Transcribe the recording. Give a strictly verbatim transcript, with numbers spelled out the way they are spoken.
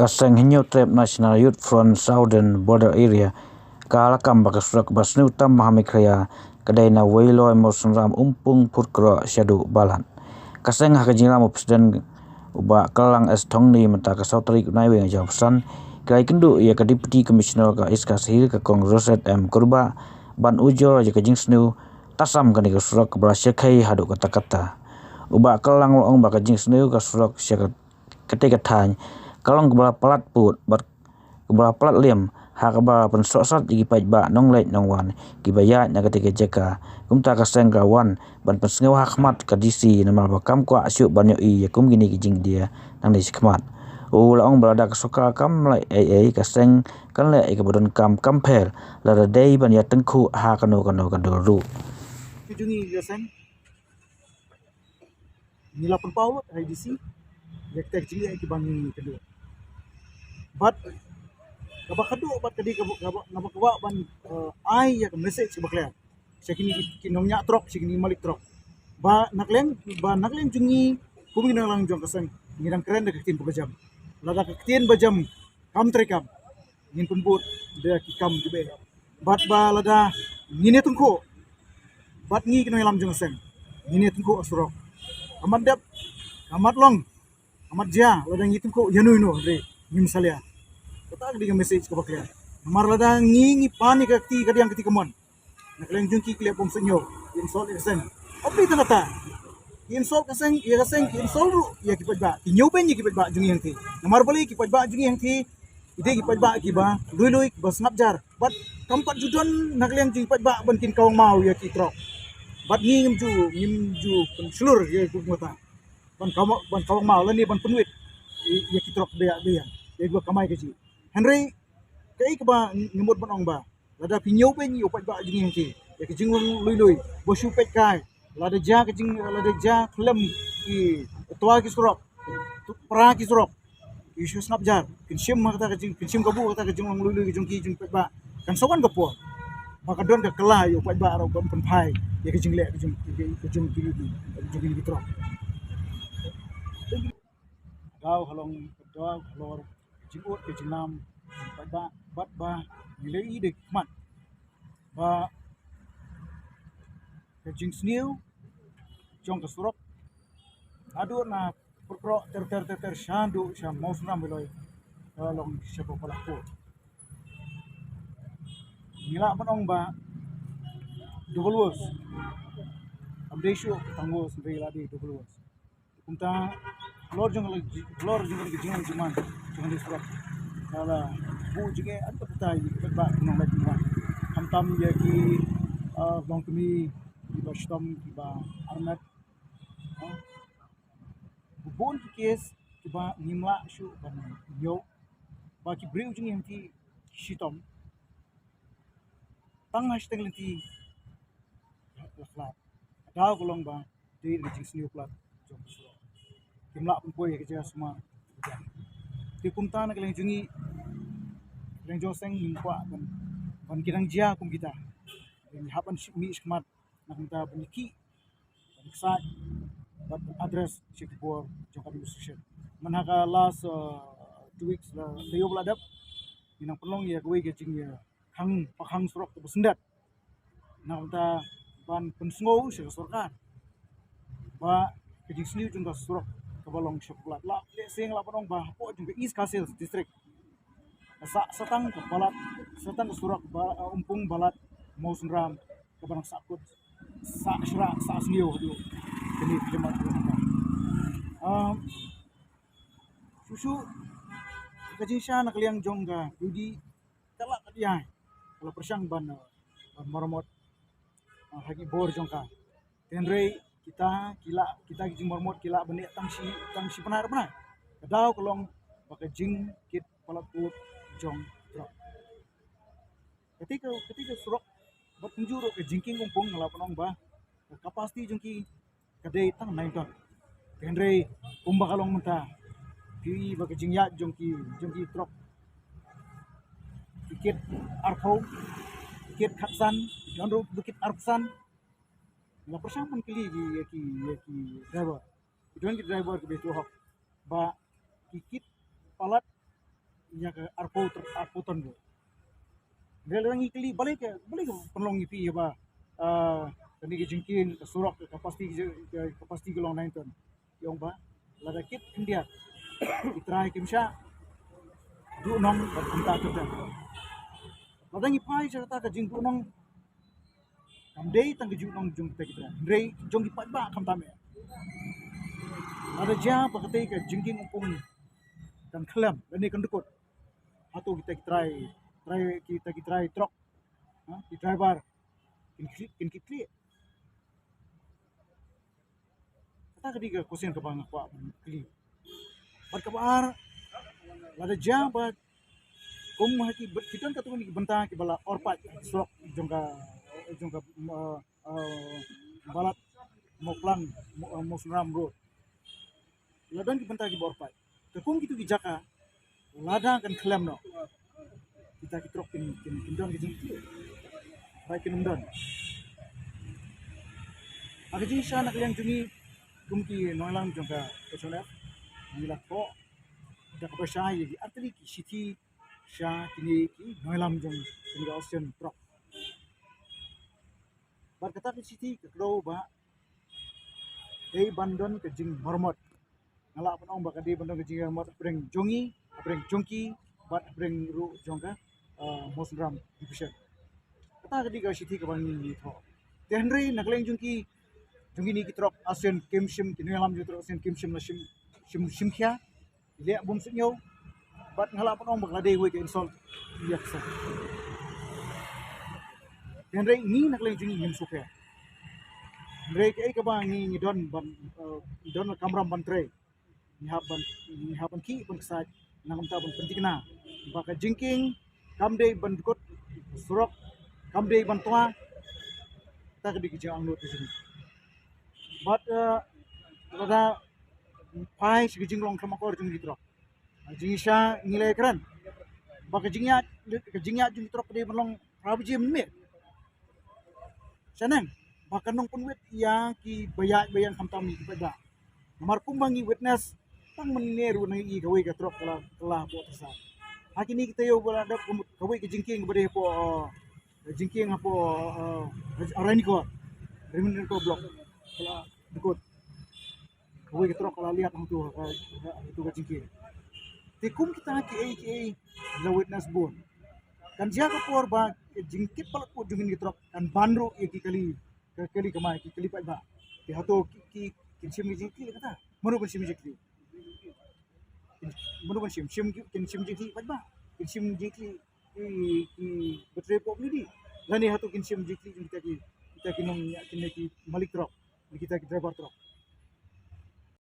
Ka seng Hynñiewtrep National Youth Front Southern Border Area ka la kam ba ka surok ba sniew tam ha Meghalaya ka dei na Weiloi Mawsynram Umpung Phutkroh shaduh Balat. Ka seng ha ka jingïalam u President u Bah Kallang S Thongni mynta ka saw tarik u Naiwieng arhajar arphew san ki la ïakynduh ïa ka Deputy Commissioner ka East Khasi Hills ka Kong Rosette M Kurbah ban ujor ïa ka jingsniew tasam kane ka surok kaba la shyrkhei haduh katta katta. U Bah Kallang u la ong ba ka jingsniew ka surok sha ka katei ka thaiñ ka long kaba la palat pud bad kaba la palat liam ha kaba la pynsohsat ïa ki paidbah nongleit nongwan kiba ïaid na katei ka jaka. Kumta ka seng ka wan ban pynsngew ha khmat ka D C namar ba kam kwah shuh ban ïohi ïa kum kine ki jingïadei nangne shakhmat. U la ong ba lada ka sorkar kam leh ei ei ka seng kan leh ïa kaba donkam kam pher lada dei ban ïatyngkhuh ha kano kano ka dur ruh. Ki jong ngi ka seng ngi la pynpaw lut ha D C ïa kita ki jingeh kiba ngi kynduh. Bad kaba khatduh bad ka dei kaba, kaba, kaba kwah ban, eh, ai ïa ka message kaba clear sha kine ki, ki nongñiah trok, sha kine ki malik trok. Ba na ka liang, ba na ka liang jong ngi kum ki nongïalam jong ka seng ngi dang kren da ka ktien kaba jam. Lada ka ktien ba jam kam treikam ngin pynbud da ki kam kiba eh. Bad ba lada ngin ïatyngkhuh bad ngi ki nongïalam jong ka seng ngin ïatyngkhuh ha surok. Ka mat dep, ka mat long, ka mat jia lada ngi ïatyngkhuh ïano ïano hynrei ngim salia. Kata ka dei ka message kaba clear. Namar lada ngi ngi pan ïa ka kti kadiang kti kamon na ka liang jong ki ki leh bym sngewthuh, ki insult ïa ka seng. Hapdeng tang kata ki insult ka seng, ïa ka seng ki insult ruh ïa ki paidbah, ki ñiewbeiñ ïa ki paidbah jong ngi hangthie. Namar balei ki paidbah jong ngi hangthie ki dei ki paidbah kiba lui lui, kiba sngap jar. Bad kam pat ju don na ka liang jong ki paidbah ban kin kawang maw ïa ki trok. Bad ngi ngim ju, ngim ju pynshlur ïa ki kumta ban kawang, ban kawang maw lane ban pynwit ïa, ïa ki trok ba ïa, ba ïa, ïa kiba kamai kajih. Hynrei kaei kaba ngi mut ban ong ba lada phi ñiewbeiñ ïa u paidbah jong ngi hangthie ïa ka jinglong lui lui, ba shu peit kai, lada jia ka jing, lada jia khlem ki twa ki surok, pra ki surok, ki shu sngap jar, kin shim ha kata ka jing, kin shim kabu ha kata ka jinglong lui lui ka jong ki jong u paidbah. Kan sa wan ka por ba ka don ka kylla ïa u paidbah ruh ban pynphai ïa ka jingleh ka jong, ka jong kine ki, ka jong kine ki trok. Daw halong, daw halor ka jingud ka jingnam ka jong u paidbah, bad ba ngi la ïohi da ki khmat ba ka jingsniew jong ka surok naduh na Phutkroh ter ter ter ter shaduh sha Mawsynram Weiloi ka long sha ba palat pud. Ngi lah ban ong ba double worse. Kam dei shuh tang worse, hynrei la dei double worse. Kumta halor jong ka, halor jong ka jinglong jingman jong ka surok ka la buh jingeh haduh katta ïa ki paidbah ki nongleit nongwan, khamtam ïa ki, ah, longkmie, kiba shitom, kiba armet. Ah, bun ki case kiba ngim lah shuh ban ïoh ba ki briew jong ngi hangthie ki shitom tang ha shiteng lynti la khlad. Ka daw ka long ba dei ka jingsniew palat jong ka surok. Kim lah pynpoi ïa ka jaka sumar. Te kumta na ka liang jong ngi, ka liang jong ka seng ngim kwah ban, ban ki dang jia kum kita. Ngi hap ban mih shakhmat na ka bynta ban ïakhih, ban ïaksaid bad ban address sha ki bor jong ka administration. Mynha ka last, uh, two weeks la taïew ba la dep ngi nang pynlong ïa kawei ka jing, ïa, khang, pakhang surok kaba syndet na ka bynta ban pynsngew sha ka sorkar ba ka jingsniew jong ka surok kaba long sha palat la leh seng la ban ong ba hapoh jong ka East Khasi Hills District ka sah satang ka palat, satang ka surok ba, uh, Umpung Balat Mawsynram kaba nang sah kut, sah shrah, sah sniew haduh kane ka jingmut. Um, shuh shuh ka jingshisha na ka liang jong ka U D ka lah ka dei ka la pyrshang ban, uh, ban maramot, uh, ha ki bor jong ka. Hynrei kita ki lah, kita ki jingmaramot ki lah ban leh tang shi, tang shi bnai ar bnai. Ka daw ka long ba ka jingkit palat pud jong trok. Kata ka, kata ka surok bad kumjuh ruh ka jingkieng Umpung nga lah ban ong ba ka capacity jong ki ka dei tang nine ton. Hynrei kumba ka long mynta phi i ba ka jingïaid jong ki, jong ki trok ki kit arphew, ki kit khatsan, ki don ruh ba kit arphew san. Nga pyrshang ban kylli ïa ki, ïa ki driver. Ki don ki driver kiba ïathuh hok ba ki kit palat ïa ka arphew, arphew ton ruh. Hynrei lada ngi kylli balei ka, balei ka pynlong ïa phi ïa ba, ah, kane ka jingkieng, ka surok, ka capacity, ka capacity ka long nine ton. Ïa ong ba lada kit khyndiat ki trai kim shah duhnong bad kumta kumta. Lada ngi phai sha kata ka jingduhnong, kam dei tang ka jingduhnong jong kita ki trai, hynrei jong ki paidbah khamtam eh. Lada jia ba katei ka jingkieng um pung kan khlem lane kan dkut, hato kita ki trai, trai, kita ki trai trok, ha, ki driver kin kit, kin kit klieh? Kata ka dei ka question kaba nga kwah ban kylli. Bad kaba ar, lada jia ba kum ha ki byn-, ki don katto katne ki bynta kiba la or paid surok jong ka, jong ka, uh, uh, Balat Mawklang, Mo-, uh, Mawsynram Road. La don ki bynta kiba or paid. Te kum kito ki jaka, lada kan khlem noh, kita ki trok kin, kin, kin don ki jingkit. Ba kin ym don. Ha ka jingshisha na ka liang jong ngi kum ki nongïalam jong ka H O N F, ngi la thoh da kaba shai ïa ki artylli ki shithi sha kine ki nongïalam jong kane ka Association Trok. Bad kata ka shithi ka kdew ba dei ban don ka jingmormot. Nga lah ban ong ba ka dei ban don ka jingmormot hapdeng jong ngi, hapdeng jong ki, bad hapdeng ruh jong ka, uh, Mawsynram Division. Kata ka dei ka shithi kaba ngi, ngi thoh. Te hynrei na ka liang jong ki, jong kine ki trok Association kim shym, ki nongïalam jong trok Association kim shym la shim, shim, shim khia. Leh bym sngewthuh, bad nga lah ban ong ba ka la dei wei ka insult ïa ka seng. Hynrei ngi na ka liang jong ngi ngim sngewthuh. Hynrei kaei kaba ngi, ngi don ban, eh, don ka kamram ban trei. Ngi hap ban, ngi hap ban khih ban ksaid, na ka bynta ban pynthikna ba ka jingkieng kam dei ban dkut, surok kam dei ban twa. Kata ka dei ka jingangnud ka jong ngi. Bad, eh, lada phai sha ka jinglong khlem akor jong ki trok, ka jingshisha ngi la ïakren ba ka jingïaid, ka jingïaid jong ki trok ka dei ban long phra baje mynmiet. Shaneng ba kan nang pynwit ïa kiba ïaid ba ïeng khamtam ïa ki paidbah. Namar kumba ngi witness, tang mynne ruh ngi ïohi kawei ka trok ka la, ka la hapoh Tyrsad. Ha kine ki taïew ba la dep, kawei ka jingkieng ba dei hapoh, eh, jingkieng hapoh, eh, Ranikor, Ranikor Block, ka la dkut. Kawei ka trok ka la liat hangtu ha, ha, hangtu ka jingkieng. Te kum kita kiei kiei la witness bun. Kan jia ka por ba ka jingkit palat pud jong kine ki trok kan ban ruh ïa ki kali, ka kali kamai, ki kali paidbah. Te hato ki, ki, kin shim ki jingkit kata? Mano ban shim jingkit? Mano ban shim, shim ki, kin shim jingkit paidbah? Kin shim jingkit ki, ki battery pop ni di? Lane hato kin shim jingkit kita ki, kita ki nong, kita ki malik trok, kita ki driver trok?